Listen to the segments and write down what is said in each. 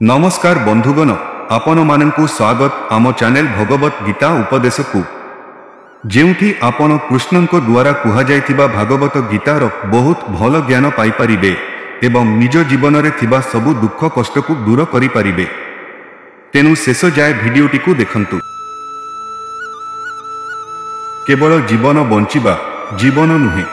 ନମସ୍କାର ବନ୍ଧୁଗଣ, ଆପଣମାନଙ୍କୁ ସ୍ୱାଗତ ଆମ ଚ୍ୟାନେଲ ଭଗବତ ଗୀତା ଉପଦେଶକୁ, ଯେଉଁଠି ଆପଣ କୃଷ୍ଣଙ୍କ ଦ୍ୱାରା କୁହାଯାଇଥିବା ଭାଗବତ ଗୀତାର ବହୁତ ଭଲ ଜ୍ଞାନ ପାଇପାରିବେ ଏବଂ ନିଜ ଜୀବନରେ ଥିବା ସବୁ ଦୁଃଖ କଷ୍ଟକୁ ଦୂର କରିପାରିବେ। ତେଣୁ ଶେଷ ଯାଏ ଭିଡ଼ିଓଟିକୁ ଦେଖନ୍ତୁ। କେବଳ ଜୀବନ ବଞ୍ଚିବା ଜୀବନ ନୁହେଁ,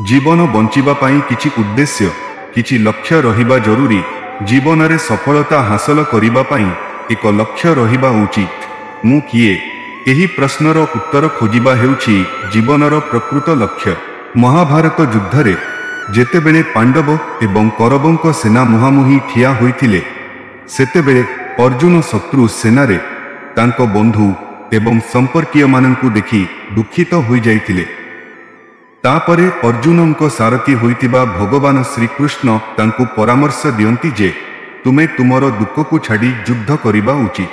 ଜୀବନ ବଞ୍ଚିବା ପାଇଁ କିଛି ଉଦ୍ଦେଶ୍ୟ, କିଛି ଲକ୍ଷ୍ୟ ରହିବା ଜରୁରୀ। ଜୀବନରେ ସଫଳତା ହାସଲ କରିବା ପାଇଁ ଏକ ଲକ୍ଷ୍ୟ ରହିବା ଉଚିତ। ମୁଁ କିଏ, ଏହି ପ୍ରଶ୍ନର ଉତ୍ତର ଖୋଜିବା ହେଉଛି ଜୀବନର ପ୍ରକୃତ ଲକ୍ଷ୍ୟ। ମହାଭାରତ ଯୁଦ୍ଧରେ ଯେତେବେଳେ ପାଣ୍ଡବ ଏବଂ କୌରବଙ୍କ ସେନା ମୁହାଁମୁହିଁ ଠିଆ ହୋଇଥିଲେ, ସେତେବେଳେ ଅର୍ଜୁନ ଶତ୍ରୁ ସେନାରେ ତାଙ୍କ ବନ୍ଧୁ ଏବଂ ସମ୍ପର୍କୀୟମାନଙ୍କୁ ଦେଖି ଦୁଃଖିତ ହୋଇଯାଇଥିଲେ। ତାପରେ ଅର୍ଜୁନଙ୍କ ସାରଥୀ ହୋଇଥିବା ଭଗବାନ ଶ୍ରୀକୃଷ୍ଣ ତାଙ୍କୁ ପରାମର୍ଶ ଦିଅନ୍ତି ଯେ ତୁମେ ତୁମର ଦୁଃଖକୁ ଛାଡ଼ି ଯୁଦ୍ଧ କରିବା ଉଚିତ।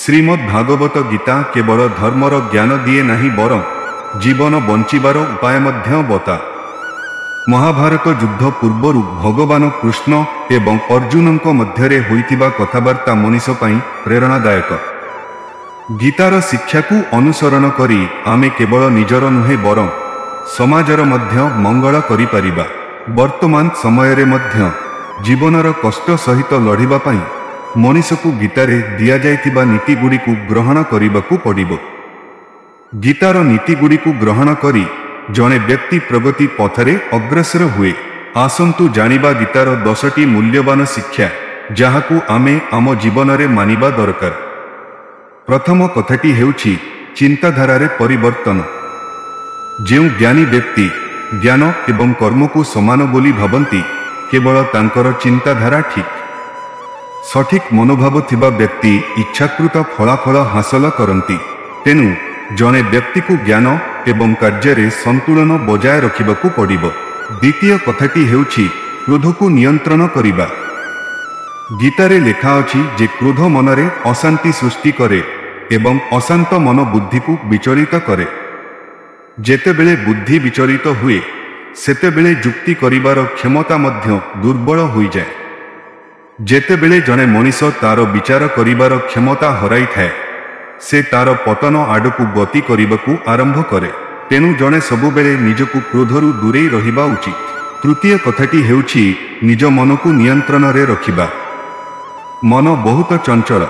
ଶ୍ରୀମଦ୍ ଭାଗବତ ଗୀତା କେବଳ ଧର୍ମର ଜ୍ଞାନ ଦିଏ ନାହିଁ, ବରଂ ଜୀବନ ବଞ୍ଚିବାର ଉପାୟ ମଧ୍ୟ ବତା। ମହାଭାରତ ଯୁଦ୍ଧ ପୂର୍ବରୁ ଭଗବାନ କୃଷ୍ଣ ଏବଂ ଅର୍ଜୁନଙ୍କ ମଧ୍ୟରେ ହୋଇଥିବା କଥାବାର୍ତ୍ତା ମଣିଷ ପାଇଁ ପ୍ରେରଣାଦାୟକ। ଗୀତାର ଶିକ୍ଷାକୁ ଅନୁସରଣ କରି ଆମେ କେବଳ ନିଜର ନୁହେଁ, ବରଂ ସମାଜର ମଧ୍ୟ ମଙ୍ଗଳ କରିପାରିବା। ବର୍ତ୍ତମାନ ସମୟରେ ମଧ୍ୟ ଜୀବନର କଷ୍ଟ ସହିତ ଲଢ଼ିବା ପାଇଁ ମଣିଷକୁ ଗୀତାରେ ଦିଆଯାଇଥିବା ନୀତିଗୁଡ଼ିକୁ ଗ୍ରହଣ କରିବାକୁ ପଡ଼ିବ। ଗୀତାର ନୀତିଗୁଡ଼ିକୁ ଗ୍ରହଣ କରି ଜଣେ ବ୍ୟକ୍ତି ପ୍ରଗତି ପଥରେ ଅଗ୍ରସର ହୁଏ। ଆସନ୍ତୁ ଜାଣିବା ଗୀତାର 10ଟି ମୂଲ୍ୟବାନ ଶିକ୍ଷା, ଯାହାକୁ ଆମେ ଆମ ଜୀବନରେ ମାନିବା ଦରକାର। ପ୍ରଥମ କଥାଟି ହେଉଛି ଚିନ୍ତାଧାରାରେ ପରିବର୍ତ୍ତନ। ଯେଉଁ ଜ୍ଞାନୀ ବ୍ୟକ୍ତି ଜ୍ଞାନ ଏବଂ କର୍ମକୁ ସମାନ ବୋଲି ଭାବନ୍ତି, କେବଳ ତାଙ୍କର ଚିନ୍ତାଧାରା ଠିକ୍। ସଠିକ୍ ମନୋଭାବ ଥିବା ବ୍ୟକ୍ତି ଇଚ୍ଛାକୃତ ଫଳାଫଳ ହାସଲ କରନ୍ତି। ତେଣୁ ଜଣେ ବ୍ୟକ୍ତିକୁ ଜ୍ଞାନ ଏବଂ କାର୍ଯ୍ୟରେ ସନ୍ତୁଳନ ବଜାୟ ରଖିବାକୁ ପଡ଼ିବ। ଦ୍ୱିତୀୟ କଥାଟି ହେଉଛି କ୍ରୋଧକୁ ନିୟନ୍ତ୍ରଣ କରିବା। ଗୀତାରେ ଲେଖା ଅଛି ଯେ କ୍ରୋଧ ମନରେ ଅଶାନ୍ତି ସୃଷ୍ଟି କରେ ଏବଂ ଅଶାନ୍ତ ମନ ବୁଦ୍ଧିକୁ ବିଚଳିତ କରେ। ଯେତେବେଳେ ବୁଦ୍ଧି ବିଚଳିତ ହୁଏ, ସେତେବେଳେ ଯୁକ୍ତି କରିବାର କ୍ଷମତା ମଧ୍ୟ ଦୁର୍ବଳ ହୋଇଯାଏ। ଯେତେବେଳେ ଜଣେ ମଣିଷ ତାର ବିଚାର କରିବାର କ୍ଷମତା ହରାଇଥାଏ, ସେ ତାର ପତନ ଆଡ଼କୁ ଗତି କରିବାକୁ ଆରମ୍ଭ କରେ। ତେଣୁ ଜଣେ ସବୁବେଳେ ନିଜକୁ କ୍ରୋଧରୁ ଦୂରେଇ ରହିବା ଉଚିତ। ତୃତୀୟ କଥାଟି ହେଉଛି ନିଜ ମନକୁ ନିୟନ୍ତ୍ରଣରେ ରଖିବା। ମନ ବହୁତ ଚଞ୍ଚଳ,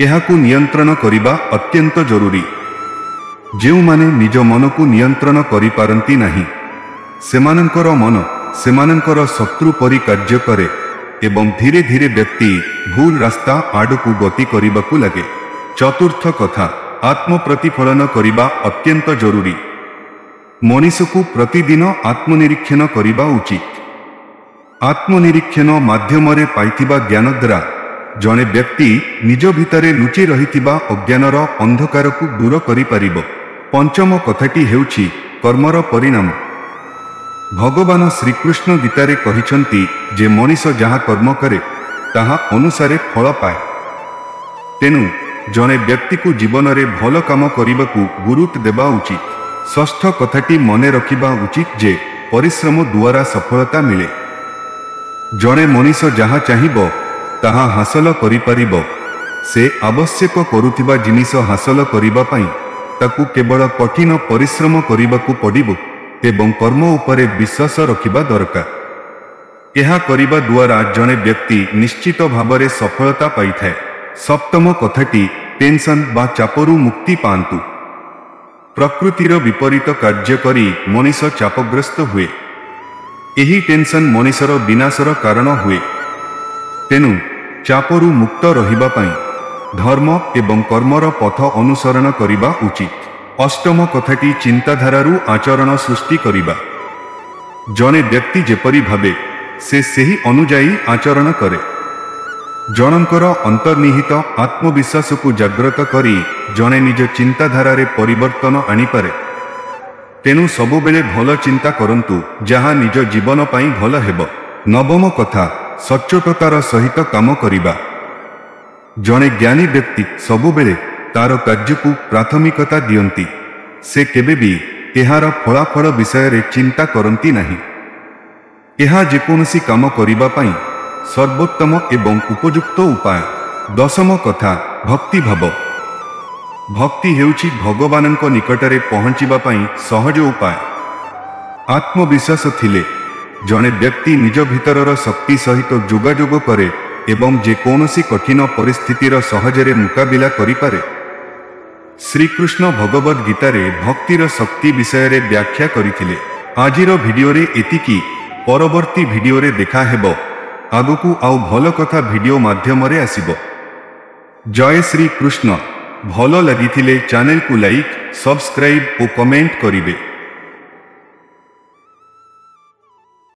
ଏହାକୁ ନିୟନ୍ତ୍ରଣ କରିବା ଅତ୍ୟନ୍ତ ଜରୁରୀ। ଯେଉଁମାନେ ନିଜ ମନକୁ ନିୟନ୍ତ୍ରଣ କରିପାରନ୍ତି ନାହିଁ, ସେମାନଙ୍କର ମନ ସେମାନଙ୍କର ଶତ୍ରୁ ପରି କାର୍ଯ୍ୟ କରେ ଏବଂ ଧୀରେ ଧୀରେ ବ୍ୟକ୍ତି ଭୁଲ ରାସ୍ତା ଆଡ଼କୁ ଗତି କରିବାକୁ ଲାଗେ। ଚତୁର୍ଥ କଥା, ଆତ୍ମପ୍ରତିଫଳନ କରିବା ଅତ୍ୟନ୍ତ ଜରୁରୀ। ମଣିଷକୁ ପ୍ରତିଦିନ ଆତ୍ମନିରୀକ୍ଷଣ କରିବା ଉଚିତ। ଆତ୍ମନିରୀକ୍ଷଣ ମାଧ୍ୟମରେ ପାଇଥିବା ଜ୍ଞାନ ଦ୍ୱାରା ଜଣେ ବ୍ୟକ୍ତି ନିଜ ଭିତରେ ଲୁଚି ରହିଥିବା ଅଜ୍ଞାନର ଅନ୍ଧକାରକୁ ଦୂର କରିପାରିବ। ପଞ୍ଚମ କଥାଟି ହେଉଛି କର୍ମର ପରିଣାମ। ଭଗବାନ ଶ୍ରୀକୃଷ୍ଣ ଗୀତାରେ କହିଛନ୍ତି ଯେ ମଣିଷ ଯାହା କର୍ମ କରେ, ତାହା ଅନୁସାରେ ଫଳ ପାଏ। ତେଣୁ ଜଣେ ବ୍ୟକ୍ତିକୁ ଜୀବନରେ ଭଲ କାମ କରିବାକୁ ଗୁରୁତ୍ୱ ଦେବା ଉଚିତ। ଷଷ୍ଠ କଥାଟି ମନେ ରଖିବା ଉଚିତ ଯେ ପରିଶ୍ରମ ଦ୍ୱାରା ସଫଳତା ମିଳେ। ଜଣେ ମଣିଷ ଯାହା ଚାହିଁବ ତାହା ହାସଲ କରିପାରିବ। ସେ ଆବଶ୍ୟକ କରୁଥିବା ଜିନିଷ ହାସଲ କରିବା ପାଇଁ ତାକୁ କେବଳ କଠିନ ପରିଶ୍ରମ କରିବାକୁ ପଡ଼ିବ ଏବଂ କର୍ମ ଉପରେ ବିଶ୍ୱାସ ରଖିବା ଦରକାର। ଏହା କରିବା ଦ୍ୱାରା ଜଣେ ବ୍ୟକ୍ତି ନିଶ୍ଚିତ ଭାବରେ ସଫଳତା ପାଇଥାଏ। ସପ୍ତମ କଥାଟି, ଟେନସନ୍ ବା ଚାପରୁ ମୁକ୍ତି ପାଆନ୍ତୁ। ପ୍ରକୃତିର ବିପରୀତ କାର୍ଯ୍ୟ କରି ମଣିଷ ଚାପଗ୍ରସ୍ତ ହୁଏ। ଏହି ଟେନସନ୍ ମଣିଷର ବିନାଶର କାରଣ ହୁଏ। ତେଣୁ ଚାପରୁ ମୁକ୍ତ ରହିବା ପାଇଁ ଧର୍ମ ଏବଂ କର୍ମର ପଥ ଅନୁସରଣ କରିବା ଉଚିତ। ଅଷ୍ଟମ କଥାଟି ଚିନ୍ତାଧାରାରୁ ଆଚରଣ ସୃଷ୍ଟି କରିବା। ଜଣେ ବ୍ୟକ୍ତି ଯେପରି ଭାବେ, ସେ ସେହି ଅନୁଯାୟୀ ଆଚରଣ କରେ। ଜଣଙ୍କର ଅନ୍ତର୍ନିହିତ ଆତ୍ମବିଶ୍ୱାସକୁ ଜାଗ୍ରତ କରି ଜଣେ ନିଜ ଚିନ୍ତାଧାରାରେ ପରିବର୍ତ୍ତନ ଆଣିପାରେ। ତେଣୁ ସବୁବେଳେ ଭଲ ଚିନ୍ତା କରନ୍ତୁ, ଯାହା ନିଜ ଜୀବନ ପାଇଁ ଭଲ ହେବ। ନବମ କଥା, ସଚ୍ଚୋଟତାର ସହିତ କାମ କରିବା। ଜଣେ ଜ୍ଞାନୀ ବ୍ୟକ୍ତି ସବୁବେଳେ ତାର କାର୍ଯ୍ୟକୁ ପ୍ରାଥମିକତା ଦିଅନ୍ତି। ସେ କେବେ ବି ଏହାର ଫଳାଫଳ ବିଷୟରେ ଚିନ୍ତା କରନ୍ତି ନାହିଁ। ଏହା ଯେକୌଣସି କାମ କରିବା ପାଇଁ ସର୍ବୋତ୍ତମ ଏବଂ ଉପଯୁକ୍ତ ଉପାୟ। ଦଶମ କଥା, ଭକ୍ତିଭାବ। ଭକ୍ତି ହେଉଛି ଭଗବାନଙ୍କ ନିକଟରେ ପହଞ୍ଚିବା ପାଇଁ ସହଜ ଉପାୟ। ଆତ୍ମବିଶ୍ୱାସ ଥିଲେ ଜଣେ ବ୍ୟକ୍ତି ନିଜ ଭିତରର ଶକ୍ତି ସହିତ ଯୋଗାଯୋଗ କରେ ଏବଂ ଯେକୌଣସି କଠିନ ପରିସ୍ଥିତିର ସହଜରେ ମୁକାବିଲା କରିପାରେ। ଶ୍ରୀକୃଷ୍ଣ ଭଗବଦ ଗୀତାରେ ଭକ୍ତିର ଶକ୍ତି ବିଷୟରେ ବ୍ୟାଖ୍ୟା କରିଥିଲେ। ଆଜିର ଭିଡିଓରେ ଏତିକି। ପରବର୍ତ୍ତୀ ଭିଡିଓରେ ଦେଖା ହେବ। ଆଗକୁ ଆଉ ଭଲ କଥା ଭିଡିଓ ମାଧ୍ୟମରେ ଆସିବ। ଜୟ ଶ୍ରୀ କୃଷ୍ଣ। ଭଲ ଲାଗିଥିଲେ ଚ୍ୟାନେଲକୁ ଲାଇକ୍, ସବସ୍କ୍ରାଇବ୍ ଓ କମେଣ୍ଟ କରିବେ।